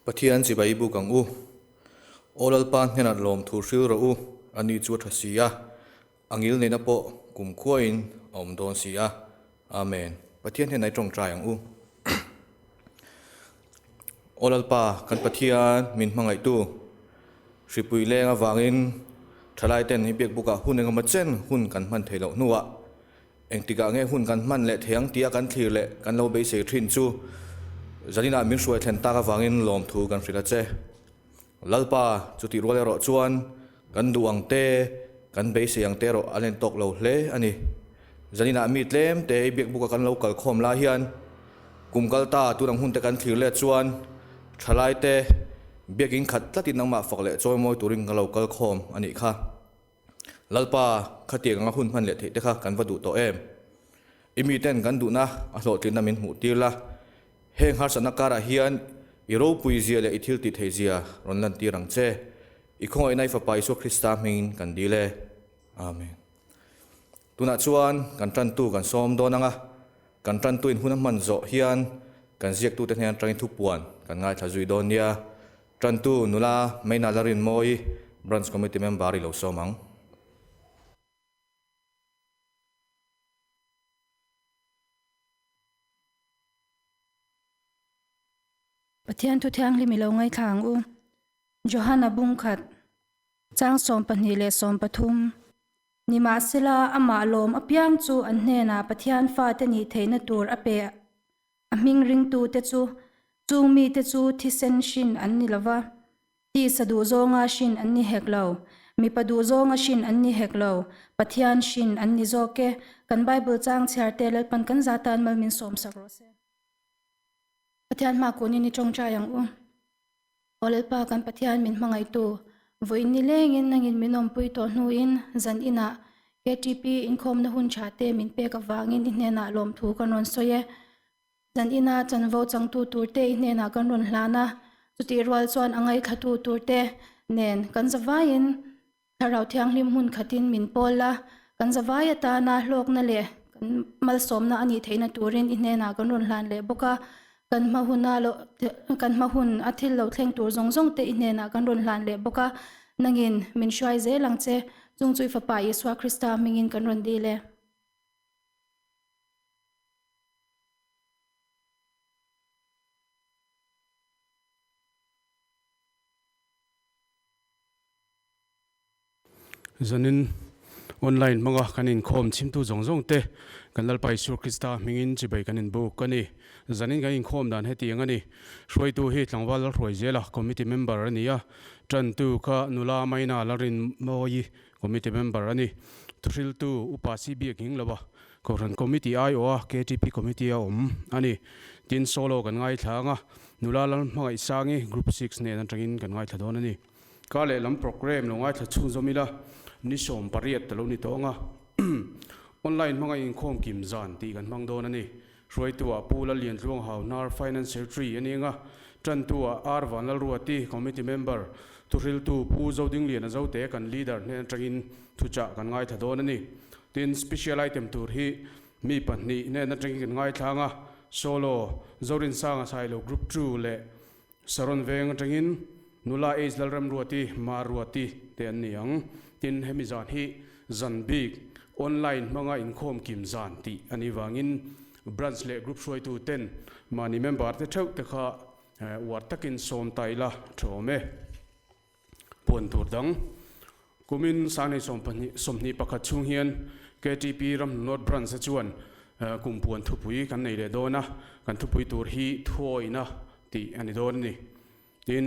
Pathian chibai buk ang u. Aw Lalpa hnenah lawmthu hril rawh u, ani chu a tha si a, a ngil neihna pawh kumkhuain a awm dawn si a. Amen. Pathian hnenah i tawngtai ang u. Aw Lalpa, kan Pathian min hmangaihtu, hripui leng avangin thalaiten hi biakbukah hun engemaw chen hun kan hman theih loh hnuah Engtikah nge hun kan hman leh thei ang tia kan thlir leh kan lo beisei thin chu zaninah min hruai thlen tak avangin lawmthu kan hrilh a che. Lalpa, chutih rual erawh chuan kan duh ang te, kan beisei ang te erawh a len tawk lo hle a ni. Zaninah mi tlem te i biakbuka kan lo kal khawm lai hian kum kal ta tun ang hun te kan thlir let chuan thalai te biakin khat tlatin nangmah fak leh chawimawi turin kan lo kal khawm a nih kha. Lalpa, khatiang anga hun hman leh theih te kha kan va duh tawh em? I miten kan duhna a hlawhtlinna min hmuh tir la, heng harsatna karah hian i ropui zia leh i thil tih theih zia rawn lantir ang che. I khawngaihna i Fapa Isua Krista hmingin kan dil e. Amen. Tunah chuan kan tantu kan sawm dawn anga, kan tantuin hun a hman zawh hian kan ziaktute hnen atangin thupuan kan ngaithla zui dawn nia. Tantu nula Meina Larinmawii, Branch Committee Member i lo sawm ang. Pathian thu thianghlim i lo ngaithla ang u. Johana bungkhat, chang 12 leh 13. Nimahsela, amah lawm apiang chu an hnenah Pathian fate nih theihna tur a pe A hming ringtute chu chung mite chu thisen hrin an ni lo va, tisa duhzawnga hrin an ni hek lo, mipa duhzawnga hrin an ni hek lo, Pathian hrin an ni zawk e. Kan Bible chang chhiarte Lalpan kan za tan mal min sawmsak rawh se. Pathian hma kunin i tawngtai ang u. Aw Lalpa kan Pathian min hmangaihtu, vawiin ni lengin nangin min awmpui tawh hnuin zan inah KTP inkhawmna hun tha te min pek avangin i hnenah lawmthu kan rawn sawi e. Zan ina chanvo changtu turte i hnenah kan rawn hlan a, chutih rual chuan a ngaithlatu turte nen kan zavaiin Thlarau Thianghlim hmun khatin min pawl a, kan zavai atana hlawkna leh kan malsawmna a nih theihna turin i hnenah kan rawn hlan leh bawk a, kan hma huna lo kan hma hun a thil lo thleng tur zawng zawng te i hnenah kan rawn hlan leh bawk a, nangin min hruai zel ang che, chung chu i Fapa Isua Krista hmingin kan rawn dil e. Zanin online hmanga kan inkhawm chhimtu zawng zawng te kan Lalpa Isua Krista hmingin chibai kan inbuk a ni. Zanin kan inkhawm dan hetiang a ni. Hruaitu hi tlangval Lalhruai zela committee member a ni a, tantu kha nula Maina Lalrinmawii committee member a ni. Thuhriltu Upa Si Biak Hingloa Kohhran committee aiawha KTP committee a awm a ni. Tin solo kan ngaithla ang a, nula Lalhmangaihsangi group 6 nen atangin kan ngaithla dawn a ni. Ka lehlam programme lo ngaithla chhunzawm ila, ni 18 ta lo ni tawh ang a. Online hmanga inkhawm kim zan tih kan hmang dawn a ni. Hruaitu-ah Pu Lalliantluang Hauhnar, Finance Secretary a ni ang a. Tantu-ah R Vanlalruati, Committee Member, Thuhriltu Pu Zodingliana Zote kan Leader hnen atangin thuchah kan ngaithla dawn a ni. Tin, Special Item tur hi mi pahnih hnen atangin kan ngaithla ang a, Solo, Zorinsanga Sailo Group 2 leh Saron veng atangin nula H Lalremruati, Maruati te an ni ang. Tin, hemi zan hi zan bik, online hmanga inkhawm kim zan tih a nih vangin branch leh group hruaitu ten mahni member te theuh te kha uar takin sawm ta ila tha awm e. Puan tur dang. Kumin Sanei 21 chhung hian KTP Ramhnu North Branch-a chuan kum puan thupui kan nei leh dawn a, kan thupui tur hi thuawina tih a ni dawn a ni. Tin,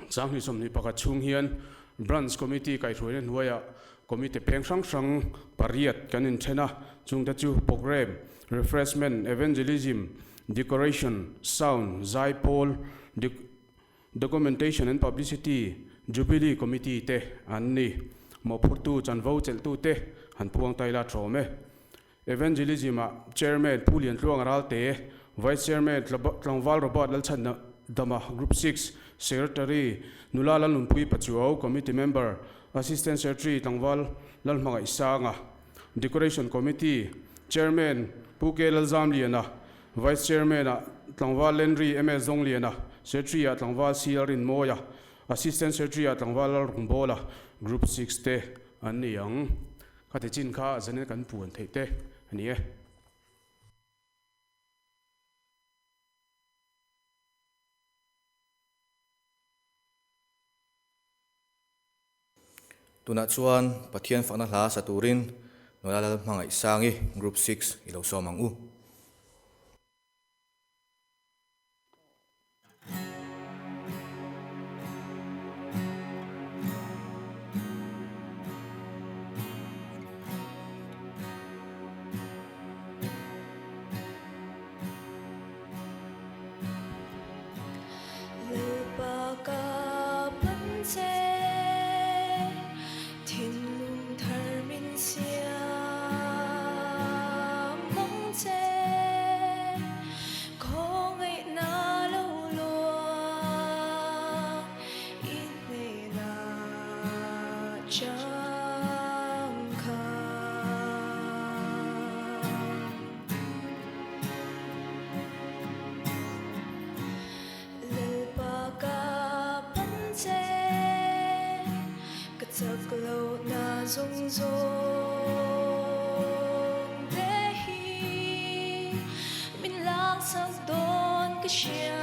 2021 chhung hian Branch Committee kaihhruaina hnuaiah Committee peng hrang hrang pariat kan inthen a, chungte chu Programme, Refreshment, Evangelism, Decoration, Sound, Zaipawl, Documentation and Publicity, Jubilee Committee te an ni. Mawhphurtu, chanvo chelhtu te han puang ta ila thawm e. Evangelism ah Chairman Pu Liantluanga Ralte, Vice Chairman Tlangval Robert Lalchhan Dama, Group 6, Secretary Nula Lalnunpui Pachuau, Committee Member, Assistant Secretary Tlangval Lalhmangaih Sanga, Decoration Committee Chairman Pu K Lalzamliana, Vice Chairman ah Tlangval Lenri MS Zawngliana, Secretary-ah tlangval CL Rinmawia, Assistant Secretary-ah tlangval Lalrungbawla, Group Six te an ni ang. Khati chin kha zanin kan puan theih te a ni e. Tunah chuan Pathian fakna hla sa turin Nula Lalhmangaihsangi, Group Six, i lo sawm ang u. Lalpa ka pan che, thinlung thar min siam ang che, khawngaihna lo luang i hnenah chang kha. Lalpa ka pan che, ka chak lohna zawng zawng te hi min laksak dawn ka hria.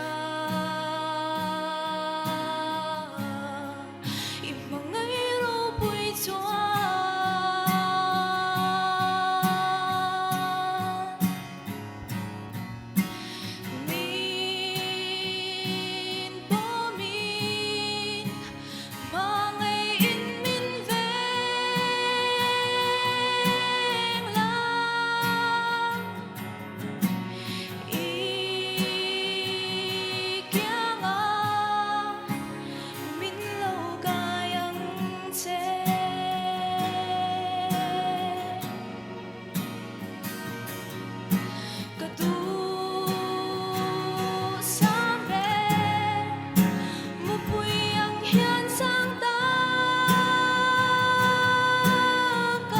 I hmangaih ropui chuan. Min pawmin hmangaihin min veng la. I kianga min lo kai ang che. Ka duh sang ve, mupui ang hian sang tak a,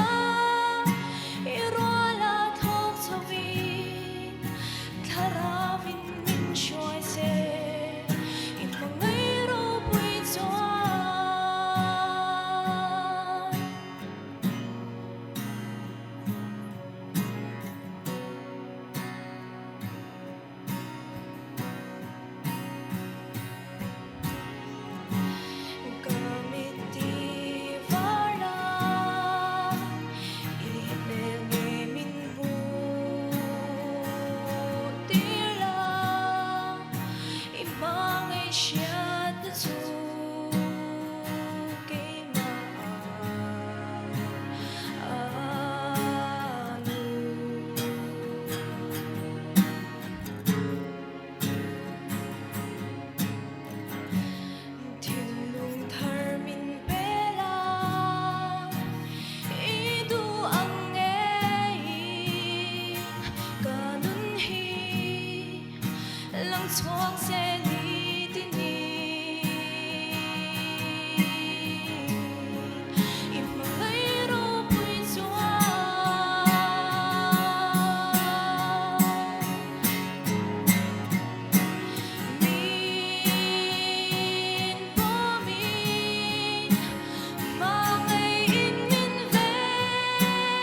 i rual a thawk chhovin thlarauin min hruai se, i hmangaih ropui chuan. Ka mitti var la, i hmel nge min hmuh tir la, i hmangaih hriatna chu keimah a nu. Thinlung thar min pe la, i duh ang ngeiin ka nun hi lang chhuak se ni ti ni. I hmangaih ropui chuan. Min pawmin hmangaihin min veng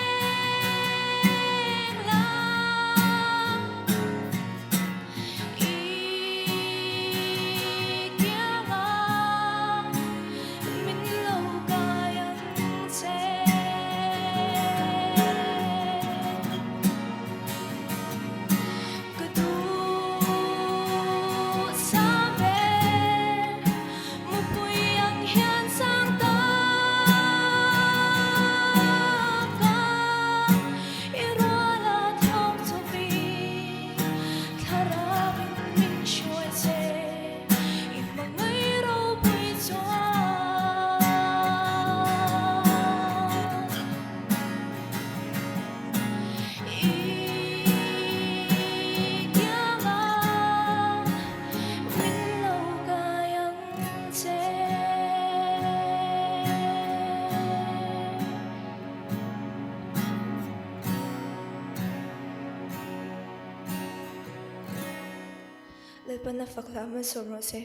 la. I Lalpan a fak hlah malsawm rawh se.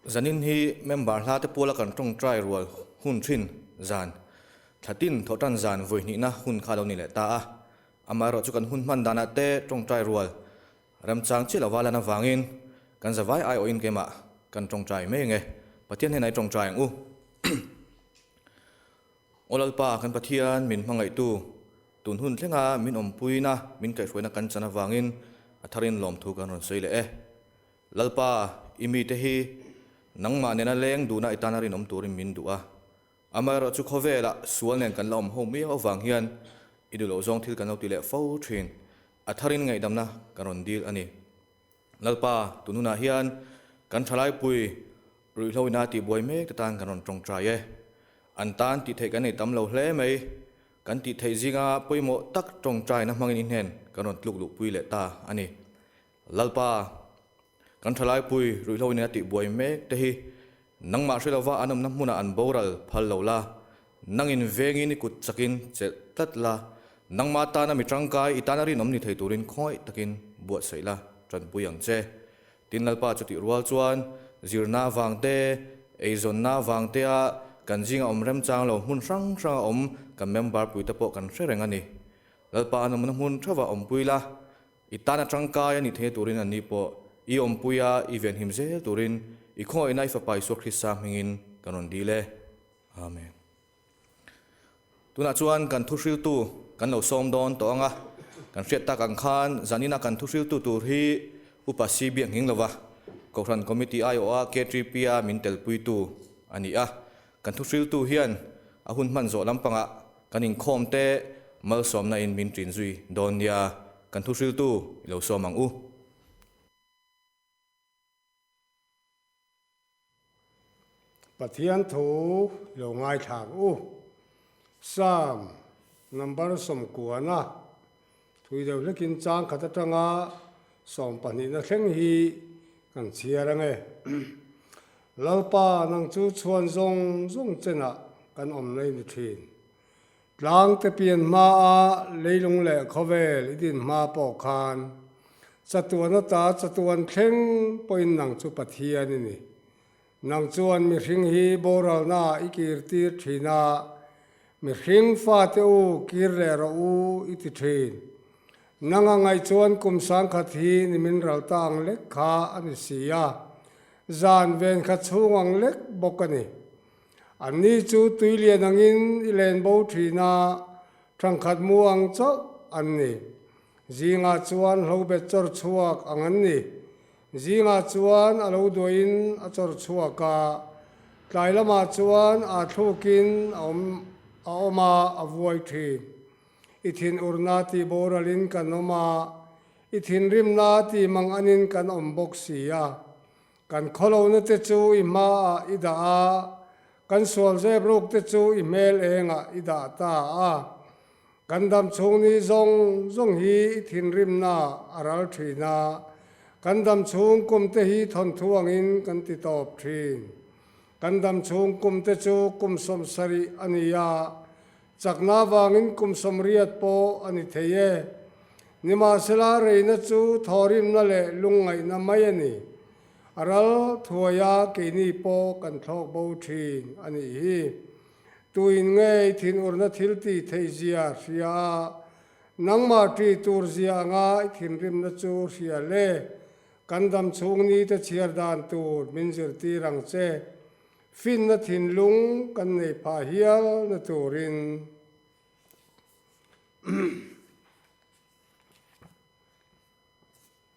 Zanin hi member hla te puala kan tawngtai rual hun thin zan thlatin thawhtan zan vawi hnihna hun kha lo ni leh ta a. Amaherawh chu kan hun hman danah te tawngtai rual remchang chiah lova lan avangin kan zavai aiawhin keimah kan tawngtai mai ange. Pathian hnenah i tawngtai ang u. Aw Lalpa, kan Pathian min hmangaihtu, tun hun thlenga min awmpuina, min kaihhruaina kan chan avangin a tharin lawmthu kan rawn sawi leh e. Lalpa, i mite hi nangmah nena leng duhna i tana rinawm turin min duh a. Amaherawhchu khawvelah sual nen kan la awm ho miau avang hian i duh loh zawng thil kan lo ti leh fo thin. A tharin ngaihdamna kan rawn dil a ni. Lalpa, tun hunah hian kan thalaipui ruihhlo ina tihbuai mek te tan kan rawn tawngtai e. An tan tih theih kan nei tam lo hle mai. Kan tih theih zinga pawimawh tak tawngtaina hmangin i hnen kan rawn tluk luhpui leh ta a ni. Lalpa, kan thalaipui ruihhlo ina tihbuai mek te hi nangmah hre lova an awmna hmunah an boral phal lo la, nangin vengin i kut chakin chelh tlat la, Nangmah tana mi tangkai i tana rinawm ni thei turin khawngaih takin buatsaih la, tanpui ang che. Tin Lalpa chutih rual chuan zirna avang te, eizawnna avang tea kan zinga awm remchang lo hmun hrang hranga awm kan member puite pawh kan hre reng a ni. Lalpa an awmna hmun theuhah awmpui la, i tana tangkai a nih theihna turin anni pawh i awmpui a, i venhim zel turin i khawngaihna i Fapa Isua Krista hmingin kan rawn dil e. Amen. Tunah chuan kan thuhriltu kan lo sawm dawn tawh ang a, kan hriat tak ang khan zanina kan thuhriltu tur hi Upa Si Biak Nghing lova Kohhran Committee aiawha KTP-a min telpuitu a ni a. Kan thuhriltu hian a hun hman zawh lampangah kan inkhawm te malsawmna in min ṭin zui dawn nia, kan thuhriltu i lo sawm ang u. Pathian thu lo ngaithlak u. Psalm number 90 thui deuh hlekin chang khat atanga sawmpahnihna thleng hi kan chhiar ange. Lalpa nang chu chhuan zawng zawng chenah kan awm lei ni thin. Tlang te pian hmaa leilung leh khawvel i din hma pawh khan chatuan ata chatuan thleng pawhin nang chu Pathian i ni. Nang chuan mihring hi boralna i kir tir thin a, mihring fate u kir leh rawh u i ti thin. Nang a ngaih chuan kum sangkhat hi nimin ral ta ang lek kha a ni si a, zan ven kha chhung ang lek bawk a ni. Anni chu tui lian angin i len bo thin a, thangkhat mu ang chauh an ni. Zingah chuan hlobet chawr chhuak ang an ni. Zingah chuan a lo duahin a chawr chhuak a, tlai lamah chuan aa thlukin a awm a awm a, a vuai thin. I thinurna tih boralin kan awm a, i thinrimna tih mang anin kan awm bawk si a. Kan khawlohna te chu i hmaah i dah a, kan sual zep ruk te chu i hmel engah i dah ta a. Kan dam chhung ni zawng zawng hi i thinrimna a ral thin a, kan dam chhung kum te hi thawnthu angin kan ti tawp thin. Kan dam chhung kum te chu kum 70 a ni a, chakna vangin kum 80 pawh a ni thei e. Nimahsela reina chu thawhrimna leh lungngaihna mai a ni. A ral thuaia keini pawh kan thlawk bo thin a nih hi. Tuin ngei thinurna thil tih theih zia hria a, nangmah ṭi tur zia anga i thinrimna chu hria le. Kan dam chhung nite chhiar dan tur min zirtir ang che. Finna thinlung kan nei phah hial na turin.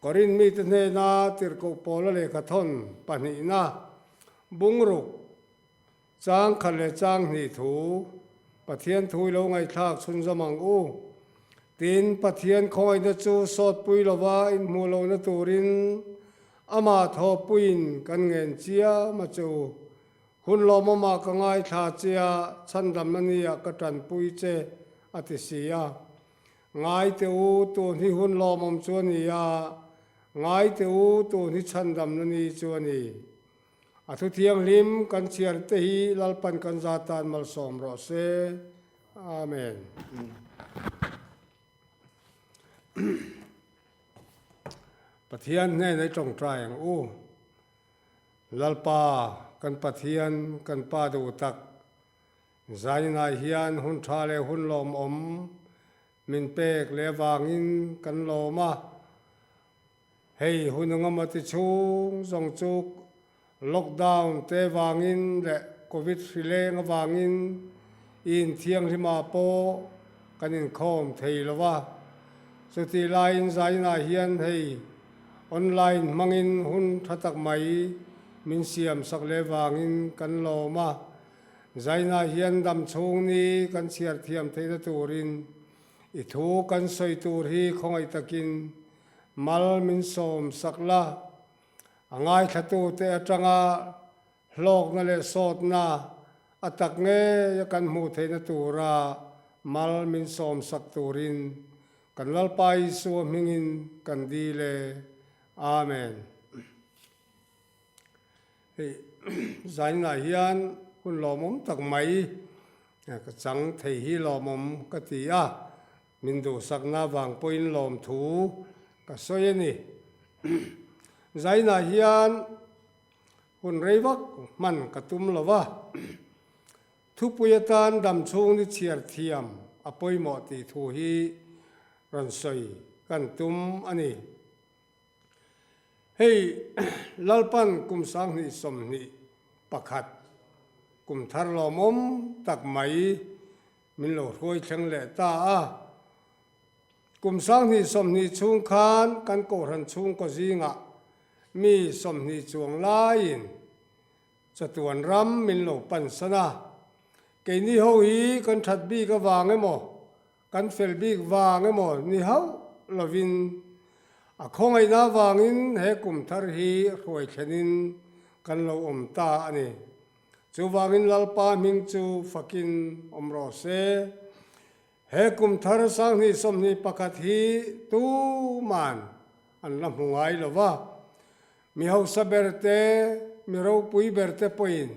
Korin mite hnena tirhkoh pawla lehkhathawn pahnihna, bungruk, chang khat leh chang hnih thu, Pathian thu i lo ngaihthlak chhunzawm ang u. Tin, Pathian khawngaihna chu sawtpui lova inhmuh lohna turin amah thawhpuiin kan ngen chiam a che u. Hun lawmawmah ka ngaithla che a, chhandamna nia ka tanpui che, a ti si a. Ngai teh u, tun hi hun lawmawm chu a ni a, ngai teh u, tun hi chhandamna ni chu a ni. A thu thianghlim kan chhiar te hi Lalpan kan za tan malsawm rawh se. Amen. Pathian hnenah i tawngtai ang u. Lalpa, kan Pathian, kan Pa duh tak, zaninah hian hun tha leh hun lawmawm min pek leh avangin kan lawm a. Hei hun engemaw ti chhung zawng chu lockdown te vangin leh Covid hri leng avangin i inthianghlimah pawh kan inkhawm thei lo va. Chutih laiin zainah hian hei online hmangin hun tha tak mai min siam sak leh vangin kan lawm a. Zainah hian dam chhung ni kan chhiar thiam theihna turin i thu kan sawi tur hi khawngaih takin Mal min sawm sak la, a ngaithlatute atanga hlawkna leh sawtna a tak ngei a kan hmuh theihna tura mal min sawm sak turin kan Lalpa Isua hmingin kan dil e. Amen. Hei zainah hian hun lawmawm tak mai ka chang thei hi lawmawm ka ti a. Min duhsakna vang pawhin lawmthu ka sawi a ni. Zainah hian hun rei vak hman ka tum lo va, thupui atan damchhung ni chhiar thiam a pawimawh tih thu hi rawn sawi kan tum a ni. Hei Lalpan kum 2021 kum thar lawmawm tak mai Min lo hruai thleng leh ta a. Kum 2020 chhung khan kan kohhran chhungkaw zingah mi 20 chuang laiin chatuan ram min lo pan san a. Keini ho hi kan that bik avang emaw, kan fel bik vang emaw ni hauh lovin a khawngaihna avangin he kum thar hi hruai thlenin kan lo awm ta a ni. Chuvangin Lalpa hming chu fakin awm rawh se. He kum thar 2021 hi tuman an la hmu ngai lo va. Mi hausa ber te, mi ropui ber te pawhin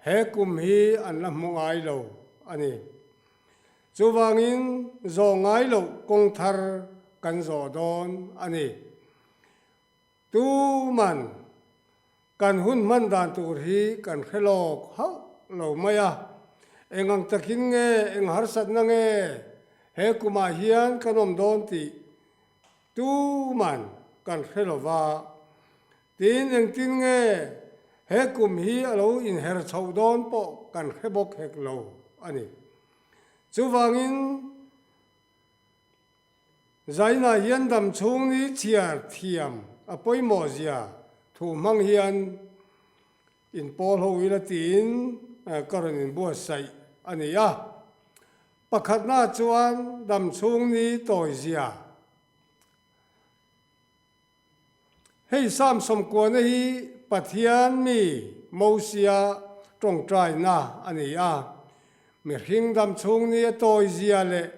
he kum hi an la hmu ngai lo a ni. Chuvangin zawh ngai loh kawng thar kan zawh dawn a ni. Tuman kan hun hman dan tur hi kan hre lawk hauh lo mai a, eng ang takin nge, eng harsatna nge he kumah hian kan awm dawn tih tuman kan hre lo va. Tin, engtin nge he kum hi a lo inher chhoh dawn pawh kan hre bawk hek lo a ni. Chuvangin, Zainah hian dam chhung ni chhiar thiam a pawimawh zia thu hmang hian inpawl ho ila tiin ka rawn inbuatsaih a ni a. Pakhatna chuan dam chhung ni tawi zia. Hei Psalm sawmkuana hi Pathian mi Mosia tawngtaina a ni a. Mihring dam chhung ni a tawi zia leh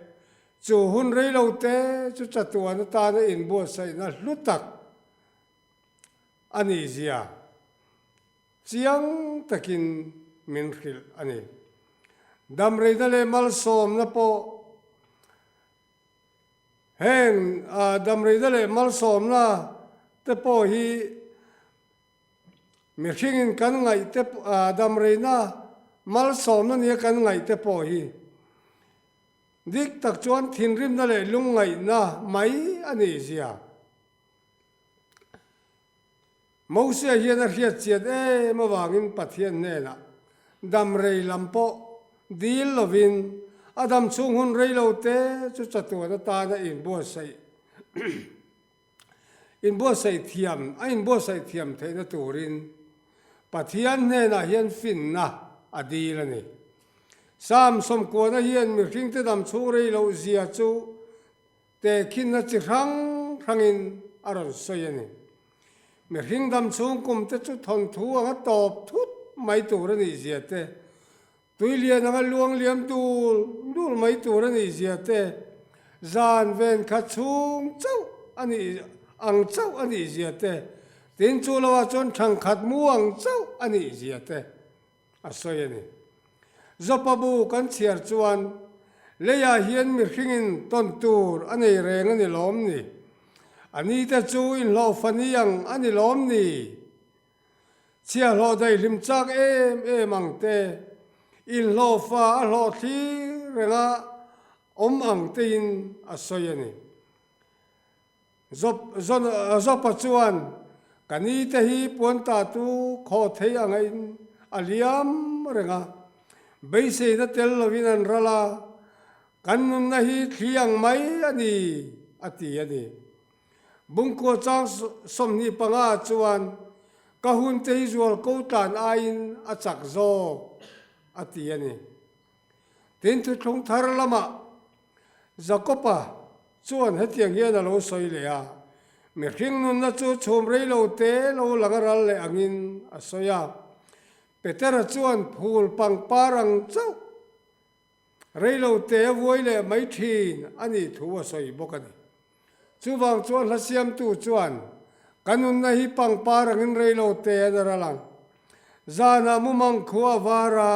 chu hun rei lo te chu chatuan atana inbuatsaihna hlu tak a nih zia chiang takin min hrilh a ni. Damreina leh malsawmna pawh Heng damreina leh malsawmna te pawh hi mihringin kan ngaih te damreina malsawmna nia kan ngaih te pawh hi dik tak chuan thinrimna leh lungngaihna mai a nih zia. Mosia hian a hriat chian em avangin Pathian hnenah damrei lam pawh dil lovin a dam chhung hun rei lo te chu chatuan atana inbuatsaih inbuatsaih thiam a inbuatsaih thiam theihna turin Pathian hnenah hian finna a dil a ni. Psalm sawmkuana hian mihringte dam chhung rei loh zia chu Tehkhinna chi hrang hrangin a rawn sawi a ni. Mihring dam chhung kum te chu thawnthu anga tawp thut mai tur a nih zia te, tui lian anga luang liam dul dul mai tur a nih zia te, zan ven kha chhung chauh a nih ang chauh a nih zia te, tin chu lo ah chuan thangkhat mu ang chauh a nih zia te a sawi a ni. Jopa bu kan chhiar chuan leiah hian mihringin tawn tur a nei reng a ni lawm ni. A ni te chu inhlawhfa ni ang a ni lawm ni? Chhiahhlawh daihlim chak em em ang te, inhlawhfa a hlawh thlir renga awm ang tein a sawi a ni. Job-a chuan, Ka ni te hi puan ta tu khaw thei angain a liam reng a, beiseina tel lovin an ral a, kan nunna hi thli ang mai a ni, a ti a ni. Bungkua chang 25 chuan, Ka hun te hi zual ko tlan aiin a chak zawk, a ti a ni. Tin, thuthlung thar lamah Jakob-a chuan hetiang hian a lo sawi leh a, Mihring nunna chu chhum rei lo te lo lang a ral leh angin a sawi a. Petera chuan phul pangpar ang chauh rei lo te a vuai leh mai thin a nih thu a sawi bawk a ni. Chuvang chuan hla siamtu chuan, Ka nunna hi pangpar angin rei lo te an ral ang. Zanah mumang khua var a,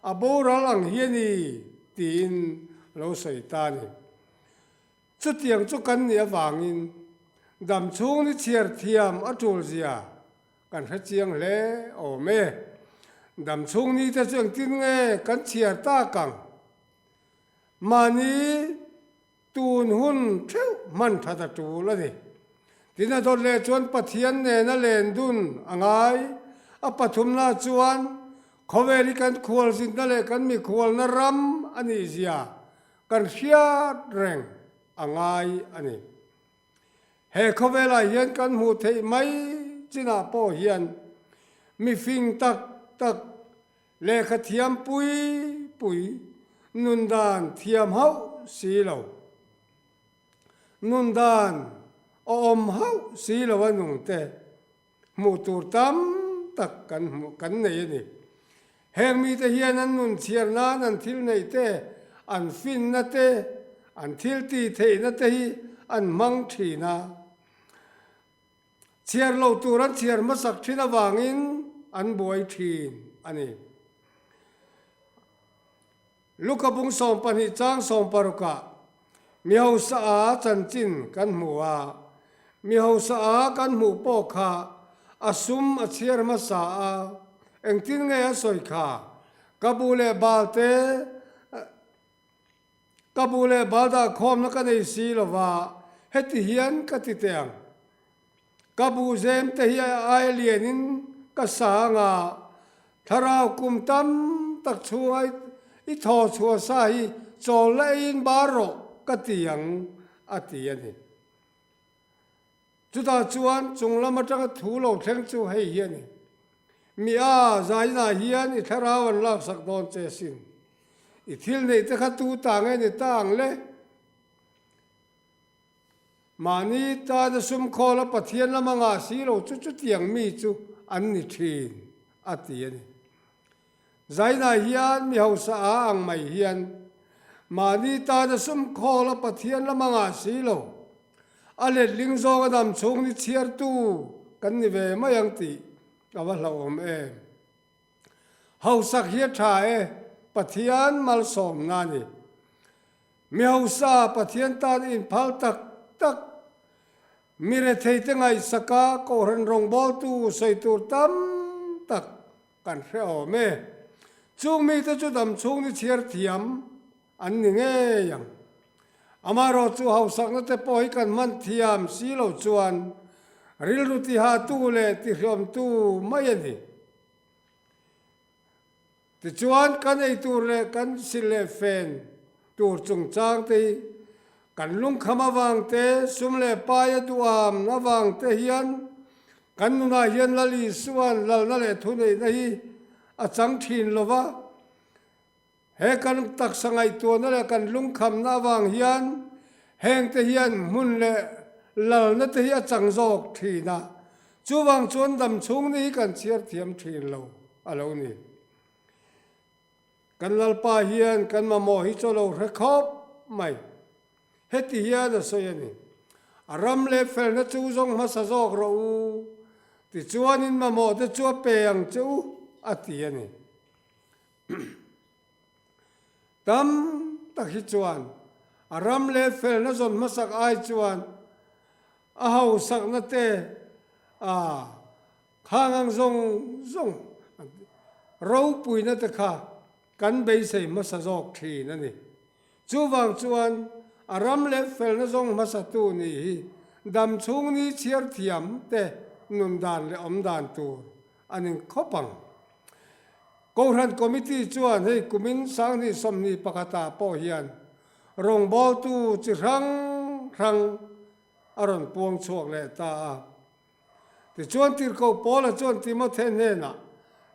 a boral ang hi a ni, tiin lo sawi ta a ni. Chutiang chu kan nih avangin dam chhung ni chhiar thiam a tul zia kan hre chiang hle awm e. Dam chhung ni te chu engtin nge kan chhiar tak ang? Mahni Tun hun theuh hman that a tul a ni. Tin a dawt leh chuan Pathian nena len dun a ngai. A pathumna chuan khawvel hi kan khualzinna leh kan mikhualna ram a nih zia kan hriat reng a ngai a ni. He khawvelah hian kan hmuh theih mai chinah pawh hian mifing tak tak Lehkha thiam pui pui, nun dan thiam hauh si lo. Nun dan awm hauh si lo a nung te hmuh tur tam tak kan hmuh kan nei a ni. Heng mite hian an nun chhiar nan an thil neih te, an finna te, an thil tih theihna te hi an hmang thin a. Chhiar lo tur an chhiar hmasak thin avangin an buai thin a ni. Luka bung 12 chang 60 ah mi hausa a chanchin kan hmu a, mi hausa a kan hmuh pawh kha a sum a chhiar hmasa a, engtin nge a sawi kha, ka bu leh bal te, Ka bu leh bal dah khawmna ka nei si lo va, heti hian ka ti teh ang. Ka bu zem te hi a ai lianin ka sang a, thlarau kum tam tak chhunga i thaw chhuah sa hi chawl la eiin bar rawh ka ti ang, a ti a ni. Chutah chuan chung lam atanga thu lo thleng chu hei hi a ni, Mi a, zainah hian i thlarau an laksak dawn che sin. I thil neih te kha tu ta nge ni ta ang le? Mahni tana sum khawl a Pathian lama ngah si lo chu chutiang mi chu an ni thin, a ti a ni. Zainah hian mi hausa a ang mai hian mahni tana sum khawl a Pathian lama ngah si lo, a letling zawng a dam chhung ni chhiartu kan ni ve mai ang tih a va hlauhawm em. Hausak hi a tha e, Pathian malsawmna a ni. Mi hausa Pathian tan inphal tak tak, mi retheite ngaihsaka Kohhran rawngbawltu sawi tur tam tak Kan hre awm e. Chung mite chu dam chhung ni chhiar thiam an ni ngei ang. Amaherawh chu hausakna te pawh hi kan hman thiam si lo chuan rilru tihatu leh tihriawmtu mai a ni. Tichuan kan ei tur leh kan sil leh fen tur chungchang te hi kan lungkham avang te, sum leh paia duham avang te hian Kan nunah hian Lal Isua'n lalna leh thuneihna hi a chang thin lo va, he kan taksa ngaihtuahna leh kan lungkhamna avang hian hengte hian hmun leh lalna te hi a chang zawk thin a, chuvang chuan dam chhung ni hi kan chhiar thiam thin lo a lo ni. Kan Lalpa hian kan mamawh hi chaw lo hre khawp mai. Heti hian a sawi a ni, A ram leh felna chu zawng hmasa zawk rawh u, tichuan in mamawh te chu a pe ang che u, a ti a ni. Tam tak hi chuan a ram leh felna zawn hmasak ai chuan. A hausakna te a khang ang zawng zawng ropuina te kha kan beisei hmasa zawk thin a ni. Chuvang chuan a ram leh felna zawng hmasatu nih hi dam chhung ni chhiar thiam te nun dan leh awm dan tur a ni khawp ang. Kohhran Committee chuan hei kumin sanghnih 21 ah pawh hian rawngbawltu chi hrang hrang a rawn puang chhuak leh ta a. Tichuan Tirhkoh Paula chuan Timothe hnenah,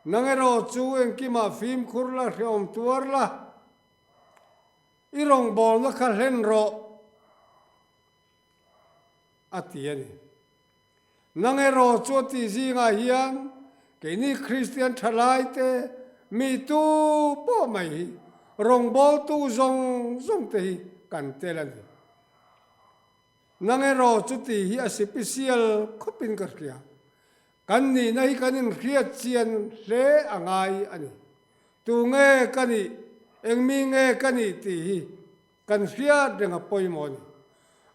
Nang erawh chu engkimah fimkhur la, hrehawm tuar la, i rawngbawlna kha hlen rawh, a ti a ni. Nang erawh chu a tih zingah hian keini Kristian thalaite mi tu pawh mai hi rawngbawltu zawng zawng te hi kan tel a ni. Nang erawh chu tih hi a sipisial khawpin ka hria. Kan nihna hi kan inhriat chian hle a ngai a ni. Tu nge ka nih, eng mi nge ka nih tih hi kan hriat reng a pawimawh a ni.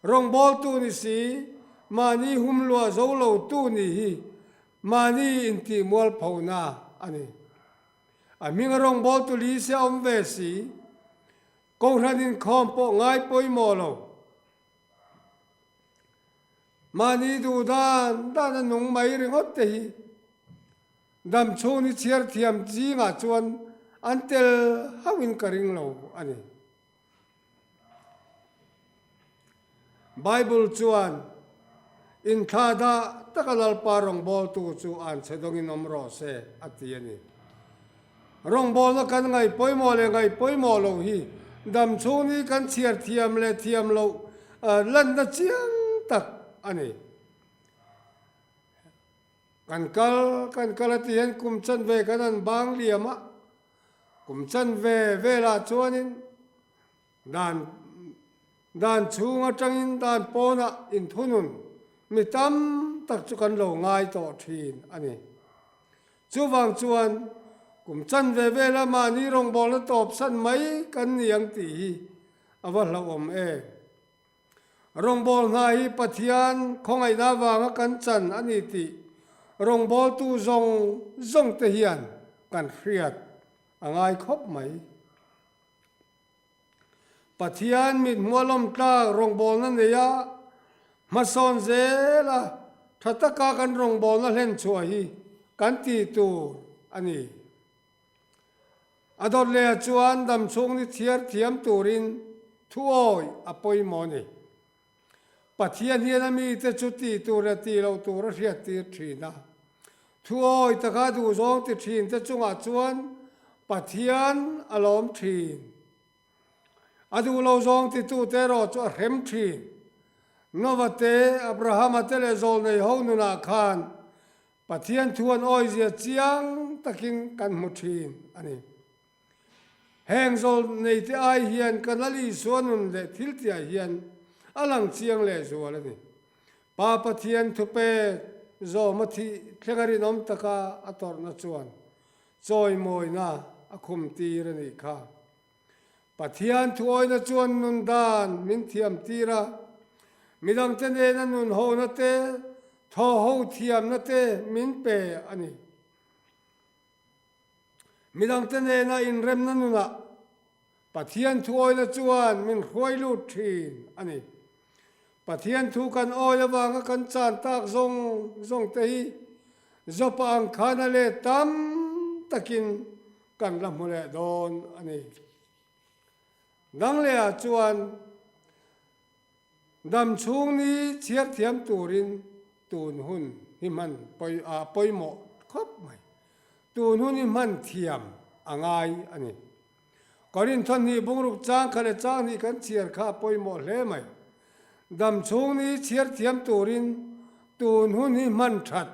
Rawngbawltu ni si, mahni humluah zo lotu nih hi mahni intihmualphona a ni. A hminga rawngbawltu li se a awm ve si, Kohhran inkhawm pawh ngai pawimawh lo. Mahni duh dan dan a nung mai ringawt te hi dam chhung ni chhiar thiam zingah chuan an tel hauhin ka ring lo a ni. Bible chuan, Inthla dah taka Lalpa rawngbawltu chu an chhe dawngin awm rawh se, a ti a ni. Rawngbawlna kan ngaih pawimawh leh ngaih pawimawh loh hi dam chhung ni kan chhiar thiam leh thiam loh lanna chiang tak a ni. Kan kal kan kal a ti hian kum chanve kan han bang liam a, kum chanve velah chuanin Dan dan chhung atangin dan pawnah inthunun mi tam tak chu kan lo ngai tawh thin a ni. Chuvang chuan kum chanve vela mahni rawngbawlna tawpsan mai kan ni ang tih hi a va hlauhawm em. Rawngbâwl hna hi Pathian khawngaihna avânga kan chan a ni tih rawngbâwltu zawng zawngte hian kan hriat a ngai khawp mai. Pathian mit hmualawm tlâk rawngbâwlna neia hmasawn zêla ṭha taka kan rawngbâwlna hlen chhuah hi kan tih tûr a ni. A dawt lehah chuan damchhung ni chhiar thiam turin thuawi a pawimawh a ni. Pathian hian a mite chu tih tur leh tih loh tur a hriattir thin a. Thuawi taka duhzawng ti thinte chungah chuan Pathian a lawm thin. A duh lo zawng titute erawh chu a hrem thin. Nova te, Abrahama te leh Zawlnei ho nunah khan Pathian thu an awizia chiang takin kan hmu thin a ni. Heng zawlneite ai hian kan Lal Isua nun leh thiltiah hian a lang chiang leh zual a ni. Pa Pathian thupek zawma thih thleng a rinawm taka a tawrhna chuan chawimawina a khum tir a nih kha. Pathian thuawina chuan nun dan min thiam tir a, midangte nena nun hona te, thaw ho thiamna te min pe a ni. Midangte nena inremna nunah Pathian thuawina chuan min hruai lut thin a ni. Pathian thu kan awi avanga kan chan tak zawng zawng te hi Jopa ang khan a let tam takin kan la hmu leh dawn a ni. Dang lehah chuan dam chhung ni chhiar thiam turin tun hun hi hman a pawimawh khawp mai. Tun hun hi hman thiam a ngai a ni. Korinth hnih bungruk chang kha leh chang hnih kan chhiar kha a pawimawh hle mai. Dam chhung ni chhiar thiam turin tun hun hi hman that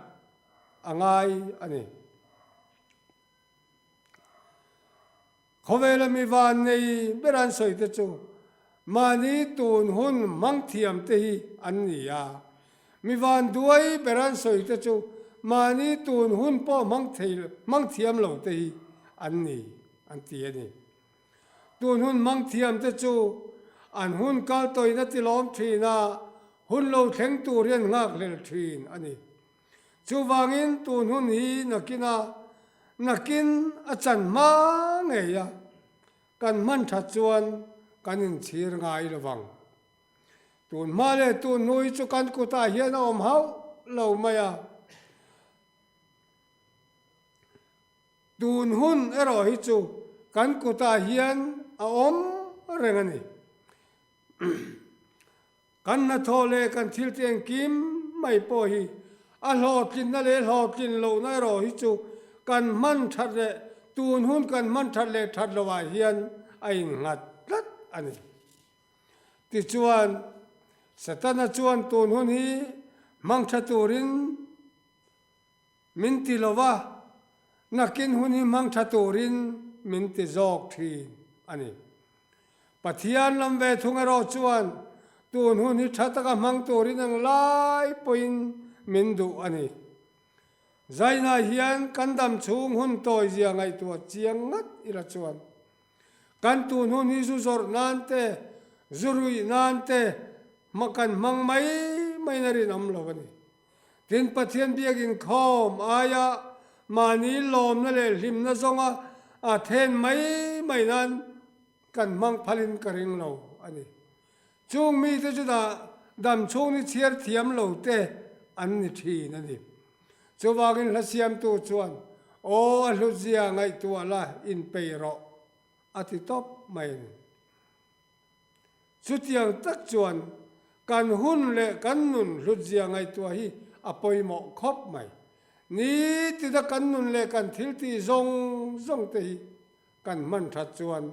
a ngai a ni. Khawvela mi van nei ber an sawi te chu mahni tun hun hmang thiam te hi an ni a, mi van duai ber an sawi te chu mahni tun hun pawh hmang thei hmang thiam lo te hi an ni an ti a ni. Tun hun hmang thiam te chu an hun kal tawina ti lawm thin a. hun lo thleng tur hian nghakhlel thin a ni. Chuvangin tun hun hi nakina nakin a chan hma ngei a, kan hman that chuan kan inchhir ngai lo vang. Tun hma leh tun hnu hi chu kan kutah hian a awm hauh lo mai a. Tun hun erawh hi chu kan kutah hian a awm reng a ni. Kan hnathawh leh kan thil te engkim mai pawh hi a hlawhtlinna leh hlawhtlin lohna erawh hi chu kan hman that leh tun hun kan hman that leh that lohah hian a innghat tlat a ni. Tichuan, Setana chuan tun hun hi hmang tha turin min ti lo va, nakin hun hi hmang tha turin min ti zawk thin a ni. Pathian lam ve thung erawh chuan tun hun hi tha taka hmang turin ang lai pawhin min duh a ni. Zainah hian kan dam chhung hun tawizia ngaihtuah chiang ngat ila chuan Kan tun hun hi zu zawrh nan te, zu ruih nan te hma kan hmang mai mai na rinawm lo a ni. Tin, Pathian biakin khawm aia mahni lawmna leh hlimna zawnga a then mai mai nan kan hmang phalin ka ring lo a ni. Chung mite chu dah dam chhung ni chhiar thiam lo te an ni thin a ni. Chuvangin hla siamtu chuan, Aw a hlutzia ngaihtuah la inpei rawh, a ti tawp mai a ni. Chutiang tak chuan kan hun leh kan nun hlutzia ngaihtuah hi a pawimawh khawp mai. Nitina kan nun leh kan thiltih zawng zawng te hi kan hman that chuan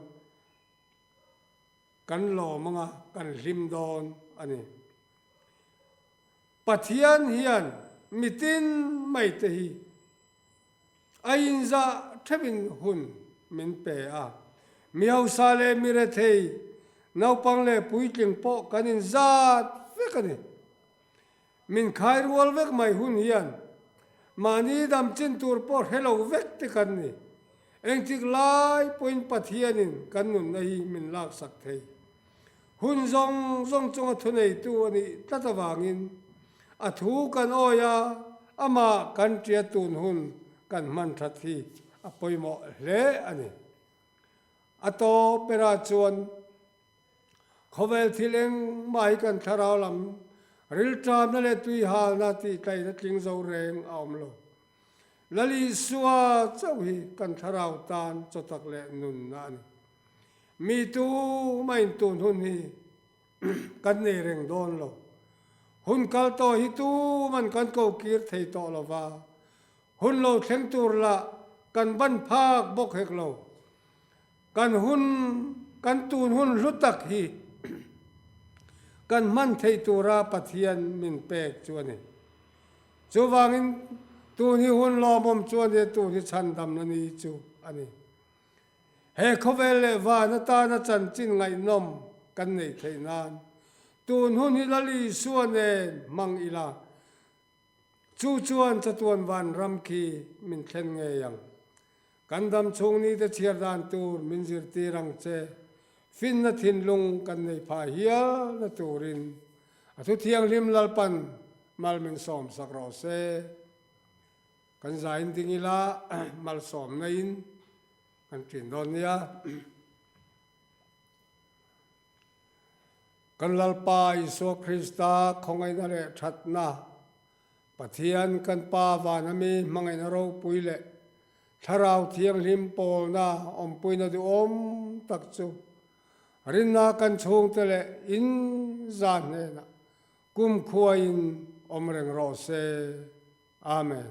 Kan lawm anga kan hlim dawn a ni. Pathian hian mitin mai te hi a inzah theuhin hun min pe a. Mi hausa leh mi rethei, naupang leh puitling pawh kan inzat vek a ni. Min khai rual vek mai hun hian mahni dam chin tur pawh hre lo vek te kan ni. Engtik lai pawhin Pathianin kan nunna hi min laksak thei. Hun zawng zawng chunga thuneitu a nih tlat avangin a thu kan awi a, amah kan tia tun hun kan hman that hi a pawimawh hle a ni. A tawp berah chuan Khawvel thil engmah hi kan thlarau lam rilṭamna leh tuihalna tih tlaihna tling zo reng a awm lo. Lal Isua chauh hi kan thlarau tan chawtak leh nunna a ni. Mi tu mahin tun hun hi kan nei reng dawn lo. Hun kal tawh hi tuman kan ko kir thei tawh lo va, hun lo thleng tur lah kan ban phak bawk hek lo. Kan hun, kan tun hun hlu tak hi kan hman theih tura Pathian min pek chu a ni. Chuvangin tun hi hun lawmawm chu a nia, tun hi chhandamna ni chu a ni. He khawvel leh van atana chanchin ngaihnawm kan neih theih nan tun hun hi Lal Isua nen hmang ila, chu chuan chatuan vanram khi min thlen ngei ang. Kan dam chhung nite chhiar dan tur min zirtir ang che. Finna thinlung kan nei phah hial na turin a thu thianghlim Lalpan mal min sawmsak rawh se. Kan zain ding ila malsawmna in kan ṭin dawn nia. Kan Lalpa Isua Krista khawngaihna leh ṭhatna Pathian kan Pa vana mi hmangaihna ropui leh Thlarau Thianghlim pawlna awmpuina duhawm tak chu rinna kan chhungte leh in za hnenah kumkhuain awm reng rawh se. Amen.